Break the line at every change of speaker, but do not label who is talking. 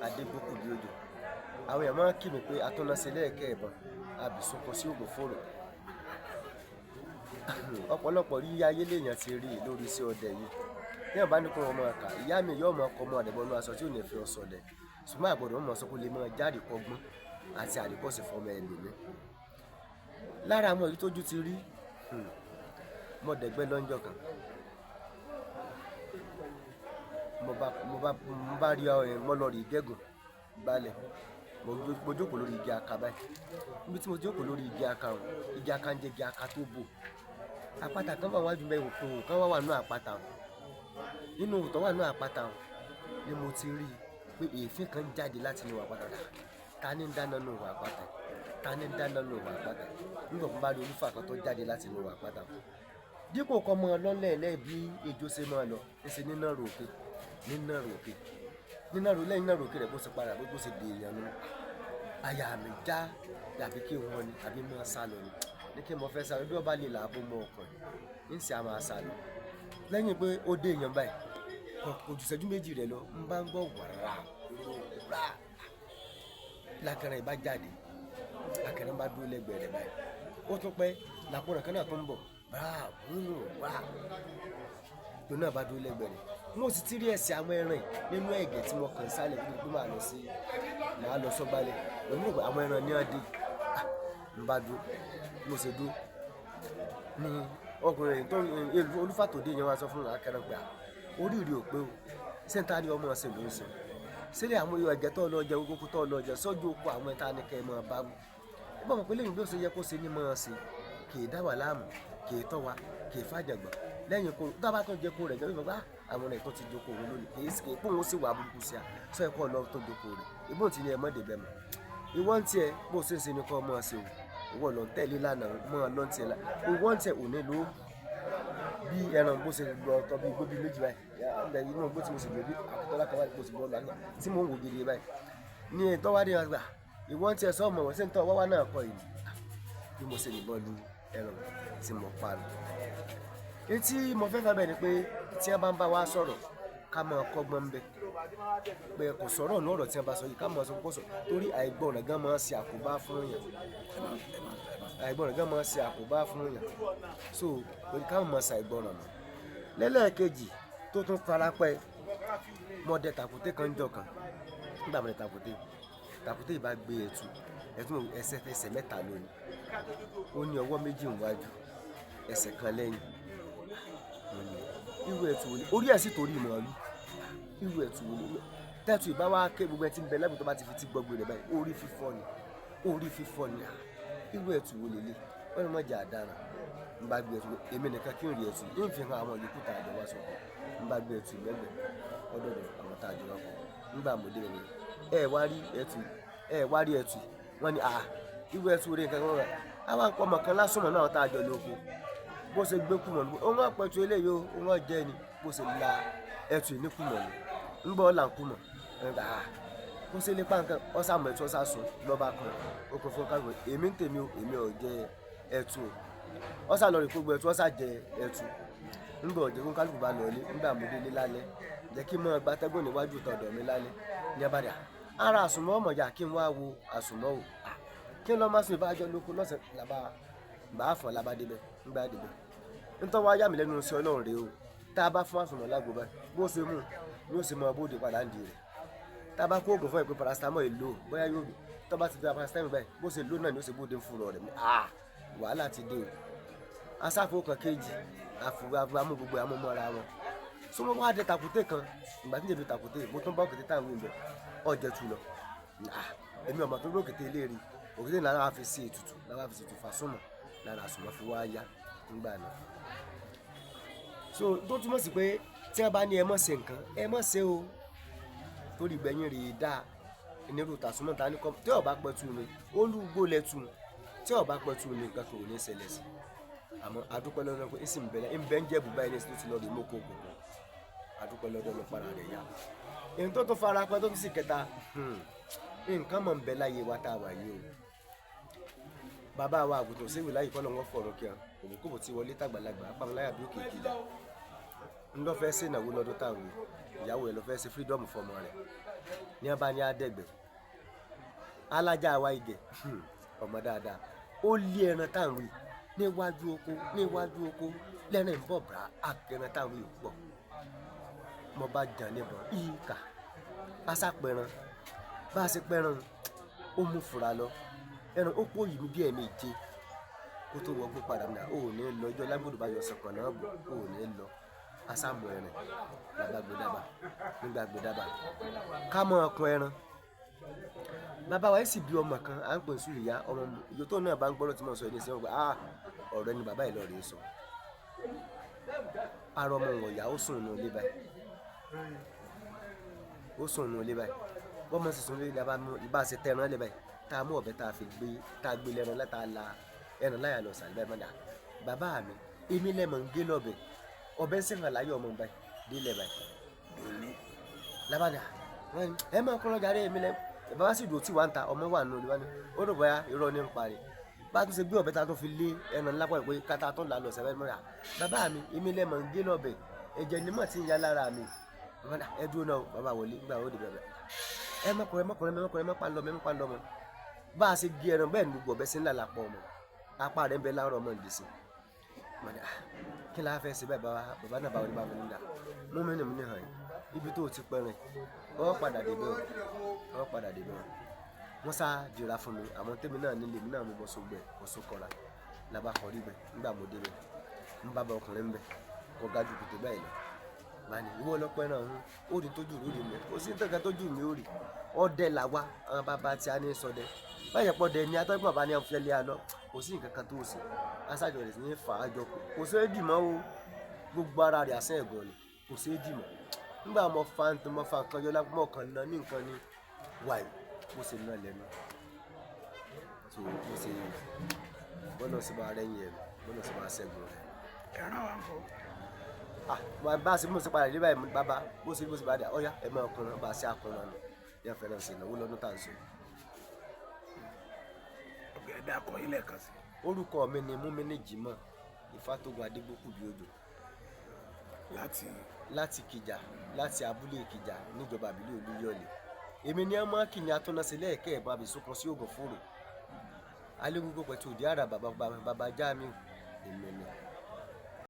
Adébókù bí òjò. Àwọn èèyàn máa ń kí mi pé atúnnáṣe lẹ́ẹ̀kẹ́ ìbọn, abìsúnkun sí ògùn fòrò. Ọ̀pọ̀lọpọ̀ rí ayé lèèyàn ti rí lórí iṣẹ́ ọdẹ yìí. Bí èèyàn bá ní kó wọn máa kà, ìyá mi yóò máa kọ ọmọ rẹ̀ bọnú aṣọ tí ò ní fi ọ sọdẹ. Ṣùgbọ́n àgbọ̀dọ̀ mọ̀ sọ pé ó lè máa jáde kọ́gbọ́n àti àríkọ́ṣe fọmọ ẹlòmíì. Lára àwọn èyí tójú ti rí, mo dẹ̀gbẹ́ lọ́jọ́ kan. Mo bá rí ọ, mo lọ rí gégùn gbálẹ̀. Mo jókòó lórí igi aka báyìí. Níbi tí mo jókòó lórí igi aka òun, igi aka ń jẹ́ igi aka tó bò. Àpáta kan wà wájú mi, òkun kan wà nínú àpáta òun. Nínú òkun tó wà nínú àpáta òun ni mo ti rí pé èéfín kan jáde láti inú àpáta náà. Ta ni ń dáná nínú àpáta? Ta ni ń dáná nínú àpáta? Nígbà mo bá rí olúfà kan tó jáde láti inú àpáta òun. Dípò kọ́ mọ lọ́lẹ̀ lẹ́ bí ejò ṣe máa lọ, ń ṣe níná ro òkè, níná ro òkè, níná ro lẹ́yìn náà ro òkè rẹ̀ bó ṣe padà bó ṣe dè èèyàn nù. Àyà mi já dàbí kí wọ́n ni àbí máa sá lọ ni. Ní kí mo fẹ́ sá lọ bí ó bá lè là bó mọ ọkàn, ń ṣe a máa sá lọ. Lẹ́yìn pé ó dé èèyàn báyìí, kò ju ìṣẹ́jú méjì rẹ̀ lọ, ń bá ń gbọ́ wàrà wàrà. Lákẹrẹ ìbá jáde, lákẹrẹ bá dúró lẹ́gbẹ̀ẹ́ rẹ̀ báyìí. Ó tún pẹ́, làkúrẹ̀ kan náà tó ń bọ̀, rà wúrù rà. Ló náà bá dúró lẹ́gbẹ̀ẹ́ rẹ̀. Mo sì ti rí ẹsẹ̀ àwọn ẹran yìí nínú ẹ̀gẹ́ tí mo kàn sálẹ̀ kí n tó máa lọ sí, màá lọ sọ́gbálẹ̀. Mo ní àwọn ẹran ní wọ́n dé. Ń bá dúró, mo sì dúró. Ni ọkùnrin tó olúfà tó dé yẹn wá sọ fún akẹrẹ pé, orí rẹ ò pé o. Ṣé ń ta ni ọmọ ọ̀sẹ̀ ló ń sìn? Sílẹ̀ àwọn ẹ̀gẹ́ tó lọ jẹ, gbogbo tó lọ jẹ, sọ́jú oko àwọn ẹ̀ta ni kẹ́ ẹ máa bá wí. Ó bá mọ̀ pé lẹ́yìn bí ó ṣe yẹ kó ṣe ní máa ṣe, kì í dá wà láàmú, kì í tọ́ wa, kì í fàjàgbọ̀n. Lẹ́yìn kó, tó bá tún jẹ kó rẹ̀ jẹ́ wípé àwọn ọ̀rẹ́ tó ti jókòó òun lónìí, kì í ṣe pé òun sì wà burúkú sí a. Sọ ẹ kó lọ tó jókòó rẹ̀. Ìbọn tí ni ẹ mọ̀ dé bẹ́ẹ̀ mọ̀. Ìwọ ń tiẹ̀ bó ṣe ń ṣe ni kó máa ṣe o. Ìwọ lọ ń tẹ̀lé lánàá, mọ́ lọ ń tiẹ̀ lá. Ìwọ ń tiẹ̀ ò ní lò ó. Bí ẹran bó ṣe lọ tọ́ bí igbó bí méjì báyìí. Inú igbó tí mo sì gbé bí àkútọ́ lákan báyìí bó ṣe bọ́ lọ àná tí mò ń wò gidi báyìí. Ní ètò wá dé wá gbà, ìwọ ń tiẹ̀ sọ mọ̀ wọ́n ṣe ń tọ́ wá wá náà kọ́ yìí. Bí mo ṣe yìnbọn lu ẹran tí mo pa nù. Etí mo fẹ́ fẹ́ bẹ́ẹ̀ ni pé tí wọ́n bá ń bá wa sọ̀rọ̀ ká máa kọ́gbọ́n ń bẹ. Pé kò sọ̀rọ̀ nínú ọ̀rọ̀ tí wọ́n bá sọ yìí ká máa sọ kó sọ torí àìgbọràn gan máa ń ṣe àkóbá fún èèyàn. Àìgbọràn gan máa ń ṣe àkóbá fún èèyàn. So ká máa ṣe àìgbọràn mọ́. Lẹ́lẹ́kejì tó tún farapẹ́, mo dẹ tàkúté kan jọ kan. Nígbà mo dẹ tàkúté, tàkúté yìí bá gbé ẹtu, ẹtu ẹsẹ̀ ẹsẹ̀ mẹ́ta ló ní. Ó ní ọwọ́ méjì níwájú, ẹsẹ̀ kan lẹ́yìn. Mo ní irú ẹtu wo ni? Orí ẹ̀ sì torí màálù. Irú ẹtu wo ni? Tẹ́tù ìbá wá ké gbogbo ẹ tí ń bẹ lẹ́gbẹ̀ẹ́ tó bá ti fi tí gbọ́gbé rẹ̀ báyìí, orí fífọ́ ni, orí fífọ́ ni. Irú ẹtu wo lélẹ̀? Wọ́n ní mọ̀ jẹ́ àdàrà. Ń bá gbé ẹtu, èmi nìkan kí n rí ẹtu, ń fi hàn àwọn ìyókù tá a jọ wá sọ̀kọ̀. Ń bá gbé ẹtu lẹ́gbẹ̀ẹ́, ọ̀dọ̀dọ̀ àwọn tá a jọ wá kọ̀. Nígbà mo dé ibẹ̀, ẹ wá rí ẹtu, ẹ wá rí ẹtu. Wọ́n ní, irú ẹtu wo ni nǹkan kan wà? A wá ń pọ̀ ọmọ kan lásán mọ́ náà tá a jọ lóko. Bó ṣe gbé kùmọ̀ ní, òun á pẹ̀tù eléyìí o, òun á jẹ ni. Bó ṣe la ẹtu ní kùmọ̀ ni. Ń bọ́ là ń kùmọ̀. Bó ṣe lé páńkà, ọ sá mọ̀ ẹtu, ọ sá sùn lọ́ba kan. Ó kún fún káàkiri. Èmi ń tèmi o, èmi ò jẹ ẹtu o. Ọ sá lọ rí gbogbo ẹtu, ọ sá jẹ ẹtu. Nígbà ọ̀jẹ̀ fún kálukú bá lọ ilé, nígbà mo dé ilé lálẹ́, jẹ́ kí n máa gba tẹ́gùn níwájú tọ̀dọ̀ mi lálẹ́. Ní abáda, ara àsùnmọ́ ọmọ ìyá kí n wá wo àsùnmọ́ o. Kí n lọ máa sùn ìbájọ́ lóko lọ́sẹ̀ làbá, bá fọ̀ làbá débẹ̀, nígbà débẹ̀. Ntọ́ wá yà mí lẹ́nu sí Ọlọ́run rè o. Tá a bá fún àsùnmọ́ lágbo báyìí, bó ṣe mú, ni ó ṣe mọ bóde padà ń di rẹ̀. Tá a bá kó oògùn fún ẹ pé paracetamol èlò, bóyá yóò lò. Tó bá ti fi paracetamol báyìí, bó ṣe lò náà ni ó ṣe bóde ń fún rẹ̀. Wàhálà ti dé o. Asáfo kan kejì, àfùgbà mú gbogbo àmú mọ́ra wọn. So mo wá dé tàkúté kan, ìgbà tí ń débi tàkúté, mo tún bá òkété tá ń wí bẹ̀, ọ̀jẹ̀ tu lọ. Èmi ò mọ̀ tó rí òkété ilé rí. Òkété náà la fi ṣe ètùtù, la fi ṣe ètùtù fàsúnmọ̀, lára àsùnmọ́ fi wá yá nígbà náà. So tó túmọ̀ sí pé tí wọ́n bá ní ẹ má ṣe nǹkan, ẹ má ṣe o. Torí ìgbẹ̀yìn rè dá nírú tàsúnmọ́ ta ní kọ́. Tí ó bá pẹ̀tù mi, ó lúgbó lẹ́tù. Tí ó bá pẹ̀tù mi, nǹkan kan ò ní ṣẹlẹ̀ sí. Àmọ́ a dúpẹ́ lọ́dọ̀ pé ń sì ń bẹ, ń bẹ ń jẹ́ bùbá ẹni tó ti lọ rí mọ́kò òkùnkùn. A dúpẹ́ lọ́dọ̀ lọ para rẹ̀ yá. Èyí tó tún fara pẹ́ tó tún sì kẹta, nǹkan mọ̀ ń bẹ láyé wa tá a wà yìí o. Bàbá wa àgùntàn séwì láyé kọ́ lọ́wọ́ fọ̀rọ̀ kí wọn. Òbíkòbò tí wọlé tàgbàlagbà, apamọ́láyà bí òkè ìkìlà. Ń lọ fẹ́ ṣe ìnáwó lọ́dún táwọn wí. Ìyàwó rẹ̀ lọ fẹ́ ṣe freedom fún ọmọ rẹ̀. Ní wọ́n bá ní àdẹ́gbẹ̀ alájà wa ìgẹ̀ ọmọ dáadáa, ó lé ẹran táwọn wí níwájú oko, níwájú oko lẹ́rìn ń bọ̀ bra akẹran táwọn wí pọ̀. Mo bá jàn níbọn ìkà asápẹran, bá a ṣe pẹran ó mú fura lọ ẹran ó pòyì mi bí ẹ̀ẹ̀méje kó tó wọgbó padà náà. Ó ní lọ ọjọ́ lágbódò bá yọ sọkàn náà bò ó ní lọ asámù ẹran làbá gbẹdàbà nígbà gbẹdàbà ká mọ ọkùn ẹran. Bàbá wa yìí sì bí ọmọ kan à ń pè sùn ìyá ọmọ ìyó tó náà bá ń gbọ́dọ̀ tí mo sọ yìí ní sẹ́wọ̀n pé ah ọ̀rẹ́ ni bàbá yìí lọ rèé sọ. Ara ọmọ wọn ìyá ó sùn nù ilé báyìí, ó sùn nù ilé báyìí. Wọ́n mọ̀ sí sùn ilé bá mú ibà ṣe tẹran lé báyìí, tá a mú ọ̀bẹ tá a fi gbé tá a gbé lẹ́ran látà la ẹran láyà lọ sàlẹ̀ báyìí. Mọ́dà bàbá mi èmi lẹ́mọ̀ ń gé lọ́bẹ̀, ọ̀bẹ ń sìnkàn láyé ọmọ báyìí délẹ̀ báyìí labada ẹ máa kọ́ lọ́jà rẹ̀ èmi lẹ́. Bàbá sì dùn tí wà ń ta ọmọ wà nù olùwà ni ó rò bóyá irọ́ ní ń parí. Bá a tún ṣe gbé ọ̀bẹ tá a tún fi lé ẹran lápá ìpè kátà tó là lọ sẹ́fẹ́ mọ́ra bàbá mi èmi lẹ́mọ̀ ń gé lọ́bẹ̀, ẹ̀jẹ̀ ni mọ̀ tí ń ya lára mi. Bàbá ẹ dúró náà bàbá wọlé nígbà ó di bẹ̀rẹ̀ ẹ mọ́kùnrin mọ́kùnrin mọ́kùnrin mọ́pá lọ́mọ mọ́pá lọ́mọ. Bá a ṣe gé ẹran bẹ́ẹ̀ ni gbogbo ọ̀bẹ sí ńlá lápọ̀ ọmọ apá rẹ̀ ń bẹ láàárọ̀ ọmọ ìdìsín. Kí la fẹ́ ṣe báyìí? Bàbá náà bá wọlé bá mi nílà mú mi ní mi ní hàn yín ibi tó o ti pẹrin ọ padà débẹ̀ o, ọ padà débẹ̀ o. Wọ́n sá dira fún mi àmọ́ tèmi náà nílé mi náà mo bọ́ sógbẹ́ bọ́ sókọ̀ra làbá kọrí bẹ̀. Nígbà mo débẹ̀ ń bá bá ọkùnrin ń bẹ̀ kọ́ ga ju kùtù báyìí lọ. Báni ìwọ ọlọ́pẹ́ náà ń ó rí tójú rí rí mi kò sí nǹkan tójú mi ó rí ọdẹ làwa àwọn bàbá tí a ní sọdẹ báyẹn pọ̀ dẹ ní atọ́gbọ̀n bàbá ní ọ̀fẹ́ lé a lọ kò sí nǹkan kan tó o sì aṣáájú rẹ̀ sì ní fà á jọ kò sí é dì mọ́ o, gbogbo ara rẹ̀ àṣẹ ẹ̀gàn ni kò sí é dì mọ́. Nígbà mo fa ń mo fa nǹkan yọ lápò kan náà ní nǹkan ní wáyé mo sì ná lẹ́nu tó mo sì bọ́lá sì máa rẹ́yìn ẹ̀ bọ́lá sì máa ṣẹ́gun rẹ̀.
Ẹran wa ń kọ.
Ah bá a ṣe mo ṣe padà dé báyìí bàbá bó ṣe bó ṣe bá dà ọ̀yá ẹ̀ máa kùnà bá a ṣe àkùnà nù yẹn fẹ́ràn sí ìnáwó lọ́dún tá à ń sọ.
Ọ̀gá ẹ̀dá akọ ilẹ̀ kan sí.
Orúkọ mi ni Múmínì Jímọ̀ Ifátógun Adégbòkú bí odò. Láti Ìkìjà, láti abúlé Ìkìjà níjọba àbílẹ̀ Olúyọ̀lé. Èmi ní ọmọ kìíní atúnnáṣe lẹ́ẹ̀kẹ́ ẹ̀bọn àbísùn sí ògùn fòrò alégúngún pẹ̀tù òdì àrà bàbá bàbá Jamiu èmi ni.